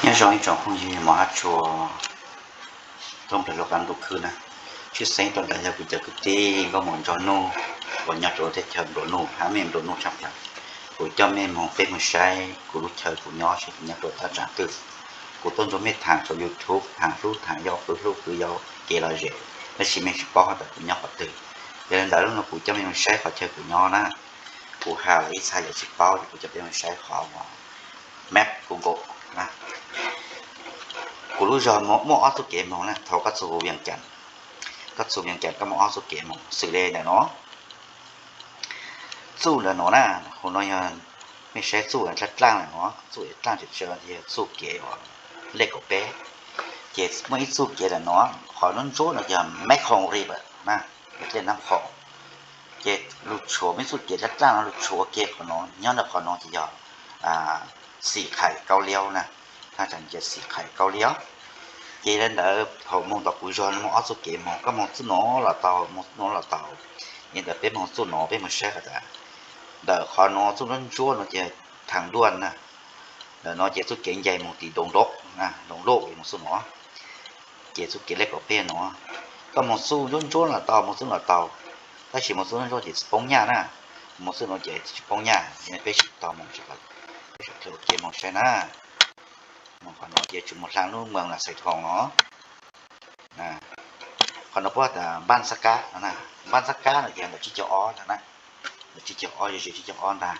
Nyob zoo ib tsoom phooj ywg mos ab tshua thoob plaws lub qab ntuj khwb na. Tshwj xeeb rau ntawm yog kuv cov kwv tij nkauj muam nraug nuj uas nyob rau teb chaws nplua nuj hab mej nplua nuj tshaj plaws. Kuv coj mej moog peb moog saib kuv lub chaw kuv nyob seb kuv nyob rau thaj tsam twg. Kuv tuaj nrug mej thaam rau YouTube thaam hlub thaam yau, qwv hlub qwv yau, kev lom zem, tab sis mej tsis paub has tas kuv nyob qhov twg. Yog li ntawd lub no kuv coj mej moog saib qhov chaw kuv nyob na. Kuv has los ib txha yuav tsis paub ces kuv coj peb moog saib qhov map Google na. Kuv lub zog muaj ob txuj kev moog na, thaum koj txug Vias Cas, koj txug Vias Cas koj muaj ob txuj kev moog xws le ntawm no. Txuj ntawm no na, hauv no yog mej saib txuj dlaab dlaaj ntawm no, txuj dlaab dlaaj tshwm tshwm yog txuj kev uas lej kaum peb. Ces muaj ib txuj kev ntawm no, qhov ntsuab ntsuab no yog Macon River na, yog dlej Nab Qhoom. Ces lug tshuav muaj ib txuj kev dlaab dlaaj no lug tshuav ua ke qhov no, nyob ntawm qhov no ces yog Xim Qhais Kaub Liab na, thaj tsam Xim Qhais Kaub Liab. Ces yog li ntawd thaum moog tom kuv zog no muaj ob txuj kev moog, koj moog txuj no los tau, moog txuj no los tau. Yog li ntawd peb moog txuj no peb moog saib has tas ntawm qhov no txuj ntsuab ntsuab no ces thaam duaj na. Ntawm no ces txuj kev ncaig moog tim Doo Doo, Doo Doo moog txuj no. Ces txuj kev lej kaum peb no, koj moog txuj ntsuab ntsuab los tau, moog txuj no los tau, tab sis moog txuj ntsuab ntsuab ces tsis poob nyaj na, moog txuj no ces tsis poob nyaj, peb tsis tau moog, peb tsis tau ua ke moog saib na. Moog qhov no ces tsis moog hlaa lub moos Las Xais Thoos no. Qhov no puab has tas Npaaj Xab Kab no, Npaaj Xab Kab no ces ntawm tsib caug ob ntag na, ntawm tsib caug ob, ze ze tsib caug ob ntag.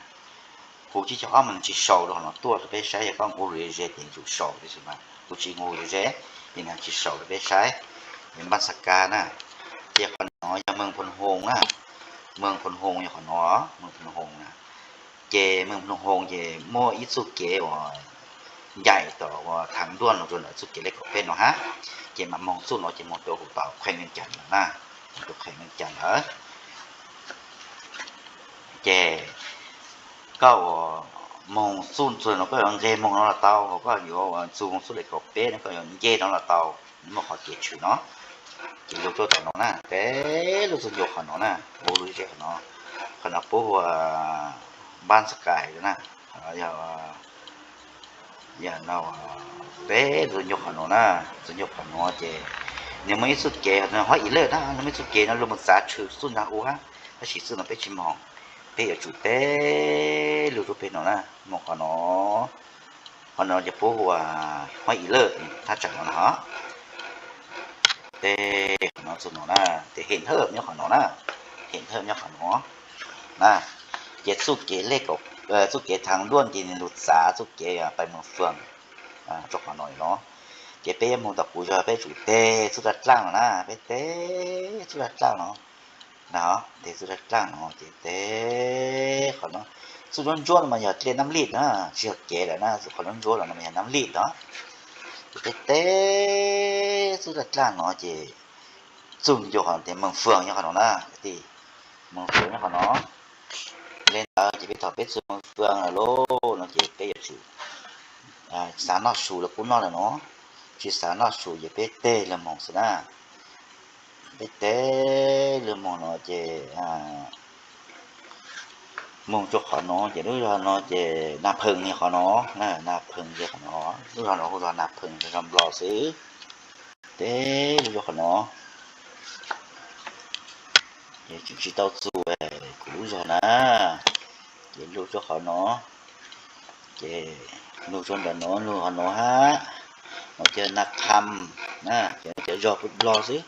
Kuv tsib caug ob mas nws tsis sau rau qhov no tuaj rau peb saib, yog koj nqug lus ze ces nws tsum sau tab sis mas kuv tsis nqug lus ze, ces nws tsis sau rau peb saib. Npaaj Xab Kab na, ces qhov no yog Moos Phoos Hoos na, Moos Phoos Hoos yog qhov no, Moos Phoos Hoos na. Ces Moos Phoos Hoos ces muaj ib txuj kev uas ncaim tom uas thaam duaj no rua ntawm txuj kev lej kaum peb no hab. Ces mas moog txuj no ces moog rua huv tom Khuees Vees Cas lawm na, moog rua Khuees Vees Cas lawm. Ces koj uas moog txuj ntxuag no koj yuav nqeg moog no los tau, koj yuav txug moog txuj lej kaum peb no koj yuav nce no los tau, muaj qhov kev tshwm no. Ces lug rua tom no na, peb lug txug ncua qhov no na, ua lub ze qhov no, qhov no puab hu ua Npaaj Xab Kais na, yog peb lug ncua qhov no na, txug ncua qhov no ces nws muaj ib txuj kev, huab ib lawj na, nws muaj ib txuj kev no lug moog txav tshwm txuj nraag u hab, tab sis txuj no peb tsis moog, peb yuav tsum teb lug rua peg no na, moog qhov no, qhov no ces puab hu ua huab ib lawj thaj tsam no na. Teb qhov no txug no na, ces Hem Thawj nyob qhov no na, Hem Thawj nyob qhov no na. Ces txuj kev lej kaum, txuj kev thaam duaj ces nws lug txav txuj kev pais Moos Fwm rua qhov no no. Ces peb yuav moog tom kuv zog peb tsum teg txuj dlaaj dlaaj no na, peb teg txuj dlaaj dlaaj no na, teg txuj dlaaj dlaaj no ces teg qhov no. Txuj ntsuab ntsuab no mas yog dlej Nab Lij na, tsis yog kev lawm na, qhov ntsuab ntsuab no mas yog Nab Lij no. Ces peb teg txuj dlaaj dlaaj no ces txug ncua qhov no ces Moos Fwm nyob qhov no na, Moos Fwm nyob qhov no. Li ntawd ces peb thaum peb txug Moos Fwm lawm lauj no ces peb yuav tsum xav noj su los kuj noj lawm no, tsis xav noj su ces peb teg lug moog xwb na. Peb teg lug moog no ces moog rua qhov no ces lub zog no ces Nas Phees yog qhov no, Nas Phees yog qhov no, lub zog no hu zog Nas Phees, zog Nplog xwb. Teg lug rua qhov no ces tseem tsis tau txug kuv lub zog na, ces lug rua qhov no, ces lug rua ntawm no lug qhov no hab, no ces Nas Kham na, ces cov zog Nplog xwb.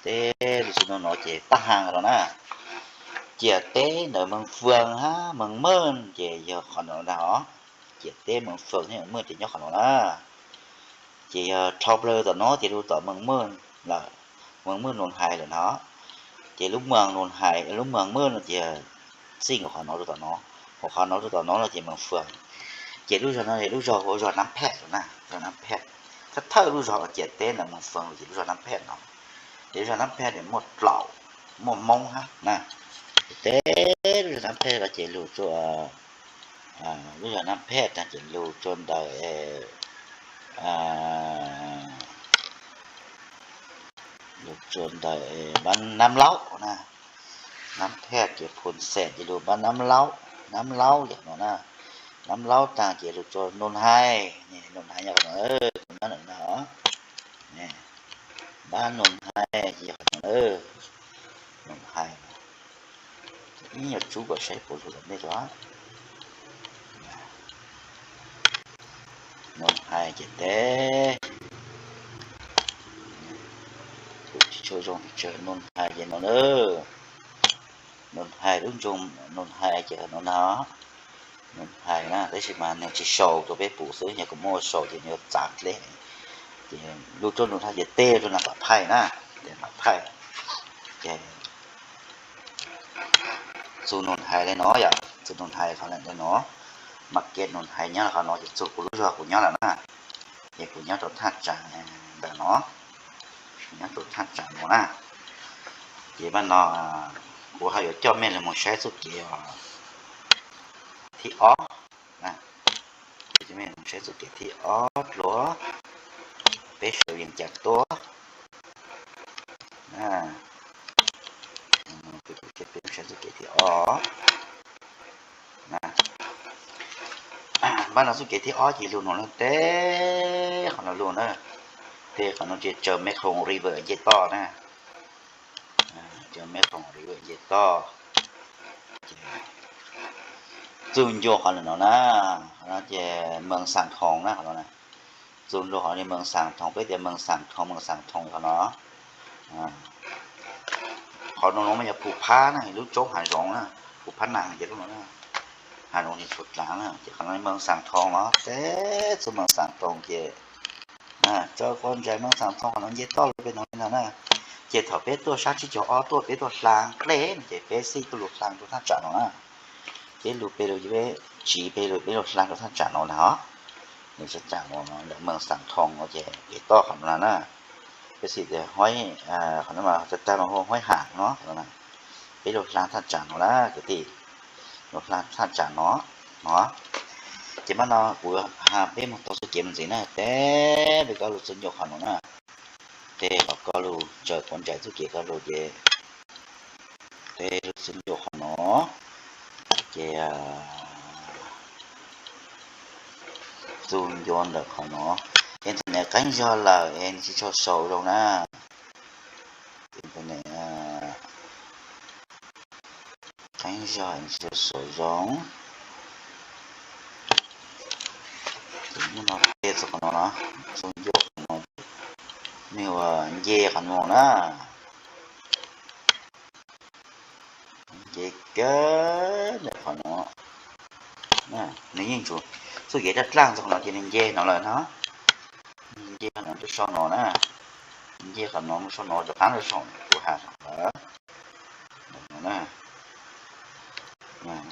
Teg lug txug no no ces Pab Haas no na, ciam teb ntawm Moos Fwm hab Moos Mej ces yog qhov no ntag os. Ciam teb Moos Fwm hab Moos Mej ces nyob qhov no na. Ces yog dhau plawg tom no ces lug tom Moos Mej lawm, Moos Mej Nus Hais lawm no. Ces lub moos Nus Hais, lub moos Mej no ces txij nkaus qhov no rua tom no, nkaus qhov no rua tom no no ces Moos Fwm. Ces lub zog no lub zog hu zog Nab Phej na, zog Nab Phej. Thawj thawj lub zog uas ciam teb ntawm Moos Fwm ces lub zog Nab Phej no. Ces lub zog Nab Phej ces muaj dlaum, muaj Moob hab na. Teg lub zog Nab Phej no ces lug rua, lub zog Nab Phej tag ces lug rua ntawm, lug rua ntawm Nab Laub na. Nab Phej ces Phoos Xees ces lug Nab Laub, Nab Laub yog no na. Lab laub tag ces lug rua noo hais, noo hais nyob qhov no, kuv nyob ntawm no. Npab noo hais ces qhov no, noo hais. Ib nyuag tsub kom saib puas lug tom ntej rua. Noo hais ces teb. Kuv tsis tshua zoo pes tsawg, noo hais ces no na. Noo hais lub nroog, noo hais ces no na. Noo hais na, tab sis mas nws tsis sau rua peb pum xwb, yog kuv muab sau ces nws yuav txav dleb. Ces lug rua noo hais ces teb rua na pam phaij na, ces pam phaij. Ces txug noo hais le no yom, txug noo hais qhov le no, market noo hais nyob qhov no ces txug kuv lub zog kuv nyob lawm na. Ces kuv nyob rau thaj tsam ntawm no, nyob rau thaj tsam no na. Ces pab no kuv ho yuav coj mej lug moog saib txuj kev thib ob. Coj mej moog saib txuj kev thib ob dlua, peb sau yees cas tuab. Peb saib txuj kev thib ob. Pab no txuj kev thib ob ces lug no na, teb qhov no lug na. Teb qhov no ces tsaws Mekong River nce toj na. Tsaws Mekong River nce toj. Txug ncua qhov no na, qhov no ces Mees Xaam Thoo na, qhov no na. Txug ncua qhov no Mees Xaam Thoo, peb tias Mees Xaam Thoo, Mees Xaam Thoo qhov no. Qhov no no mas yog Phu Phab na, lub roob hav zoov na, Phu Phab Naas ces lub no na. Hav zoov ces tshuav dlaav na, ces qhov no Mees Xaam Thoo no, teb txug Mees Xaam Thoo ces tsaws quas ntsais Mees Xaam Thoo qhov no nce toj lug pem no li no na. Ces thaum peb tuaj sab tsib caug ob tuaj peb tuaj hla nqes no ces peb xij tuaj lug hla rau thaj tsam no na. Peb lug peb lug, peb tsiv peb lug, peb lug hla rau thaj tsam no na. Nws thaj tsam no ntawm Mees Xaam Thoo no ces kev toj qhov no na. Peb xij tias Huaib, qhov no mas tag tag no hu Huaib Ham no, peb lug hla thaj tsam no na kwv tij. Lug hla thaj tsam no, no. Ces pab no kuv has peb moog tau txuj kev mus ntxiv na, teb peb koj lug txug ncua qhov no na. Teb qhov koj lug tsaws quas ntsais txuj kev koj lug ces teb lug txug ncua qhov no. Ces txug ncua ntawm qhov no, internet qeeb zog lawm es tsis tshua sau zoo na. Internet qeeb zog tsis tshua sau zoo. Txug no, txug qhov no, txug ncua qhov no, nws ua nce qhov no na. Nce kawg ntawm qhov no. Nws yeej tsum txuj kev dlaab dlaab txug qhov no ces nws nce no lawm na. Nce qhov no rau sau no na. Nce qhov no mus sau no rov qaab rau saum kuv has no na.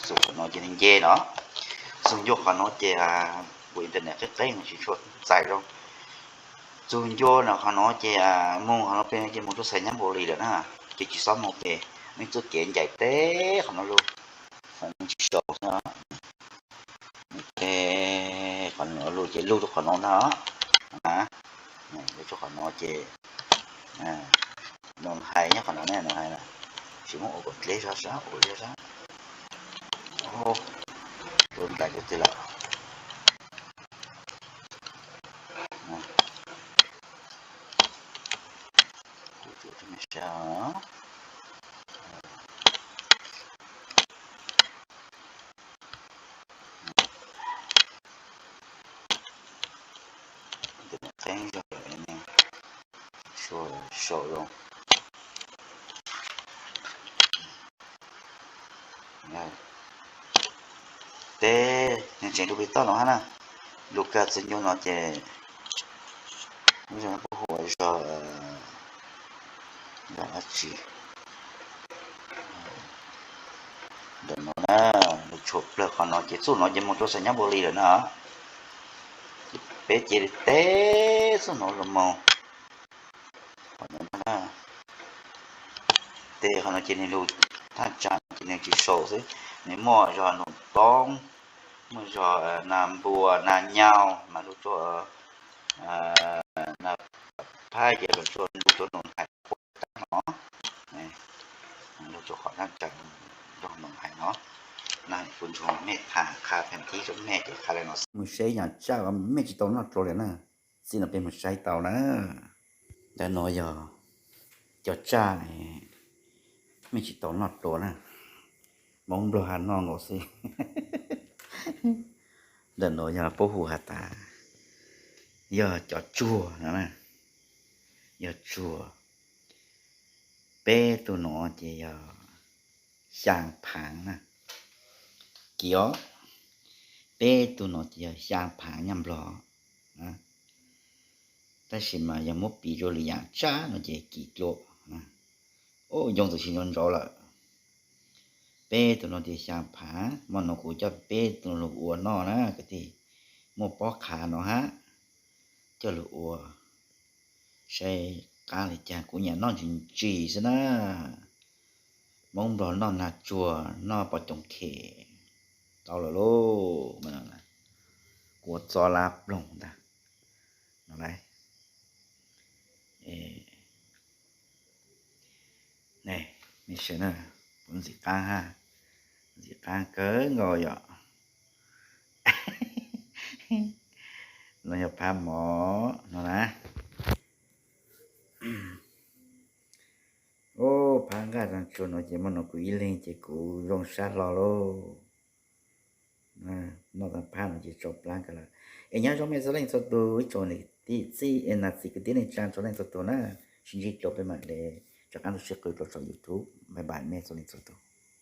Txug qhov no ces nws nce no. Txug ncua qhov no ces kuv internet qeeb qeeb tsis tshua txais zoo. Txug ncua no qhov no ces moog qhov no pem ces moog rau Xais Nyab Npus Lis lawm na. Ces tsis xob moog pem, mej txuj kev ncaim teb qhov no lug, tsis sau xwb. Qhov no lug ces lug rau qhov no na. Lug rau qhov no ces noo hais nyob qhov no ne, noo hais na. Tsis muab ua kom dleb zog sab, ua zog sab. Ua ntais rau twg lawm. Kuv tsuas rau mej saib os. Qeeb zog lawm ne, sau zoo. Teb nws tseem lug pem toj no hab na. Lug kag txug ncua no ces puab hu ua zog, zog dlaab tsi. Ntawm no na, lug tshuam plawg qhov no ces txuj no ces moog rau Xais Nyab Npus Lis lawm na. Peb cia li teb txuj no lug moog. Qhov no na, teb qhov no ces nws lug thaj tsam ces nws tsis sau xwb, nws muaj zog Noom Toob, muaj zog Nas Npua, Nas Nyau mas lug rau Nas Phab ces lug rau, lug rau Noom Hais no, lug rau qhov thaj tsam nrog Noom Hais no. Kuv ntsuag mej tham qha pheem thib rau mej ces qha le no xwb. Mus saib yam tsaj mej tsis tau noj dlua li na. Txij no peb mus saib tau na. Ntawm no yog cov tsaj mej tsis tau noj dlua na. Hmoob Nplog has noj nkaus xwb. Ntawm no yog puab hu has tas yog cov tsuag no na. Yog tsuag. Peb tug no ces yog xyaa phaav na. Kim os, peb tug no ces yog xyaa phaav nyaj Nplog. Tab sis mas yog muab piv rau lwm yaam tsab no ces kim dlua. Ua yoo txawm tsis ntsauv ntsauv lawm. Peb tug no tias xyaa phaav, hmo no kuv coj peb tug lug ua noj na kwv tij. Muaj pob qhav no hab, coj lug ua saib qab li caag, kuv nyam noj ntsim ntsim xwb na. Hmoob Nplog noj nag tsuag noj pov coom khem tau lawm lauj. Kuv ua txob lab ploog ntag no lauj. Ne, mej saib na, kuv ntxim qaab hab, ntxim qaab kawg nkaus yom. No yog phab mov no na. Ub, phab nqaj zag tsuag no ces muaj no kuv ib leeg ces kuv zoo sab hlo lauj. Noj tag phab no ces tsau plab kawg lawm. Es nyob zoo mej txhua leej txhua tug, ib tsoom niam txiv kwv tij neej tsaa txhua leej txhua tug na. Sib ntsib dlua peb mam le rov qaab tuaj sib qw rau saum YouTube. Bye bye mej txhua leej txhua tug.